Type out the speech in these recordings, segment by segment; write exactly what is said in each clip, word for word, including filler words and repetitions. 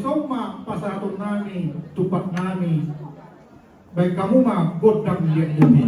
Tong ma pasahatonnami, tumpaknami. Baen hamu ma gondang liat-liat i.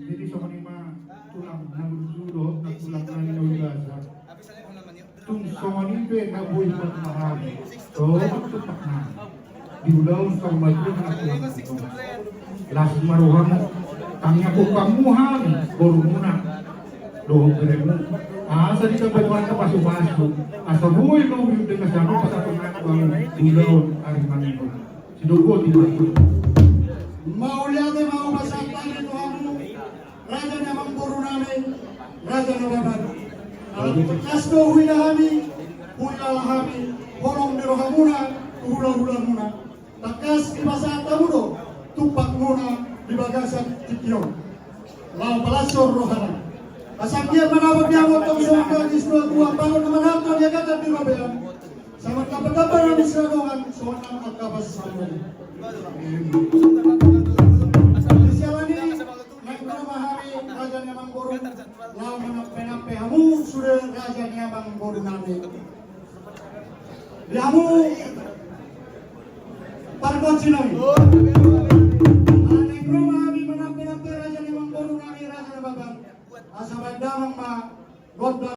Jadi songon i ma tulang na burju dohot na tulang nami na huria. Tung songon i pe na boi pangalaman. Songon tumpaknami. Di ulaon saur matua na tulang. Las ma rohamu. Tangiangkon hamu hami borumuna dohot beremu. Asa ditambai Tuhanta pasupasu. Asa boi lobi umdenggan sian on pasahaton nami tu hamu di ulaon ari Manihot. Sidok boti ma. Mauliate ma hupasahat hami tu hamu. Raja ni amangboru nami, raja na baban. Ala tangkas do huida hami, huilala hami, holong ni rohamuna, tu hulahulamuna. Tangkas dipasahat hamu do, tumpakmuna, bagasan tingki on. Laho palashon rohana. Asa anggiat manabang di hamu tong songon na di situa tua, baru na manatto di agatan di robean. Sama tapa-tapa na di siradongan, songon na angka pasamuan. Di siala ni, naeng ro ma hami raja ni amangboru, laho manampe-nampe hamu sude raja ni amangboru nami. Di hamu pargonsi nami. Naeng ro ma hami manampe-nampe raja ni amangboru nami, raja na baban. Asa baen damang ma gondang.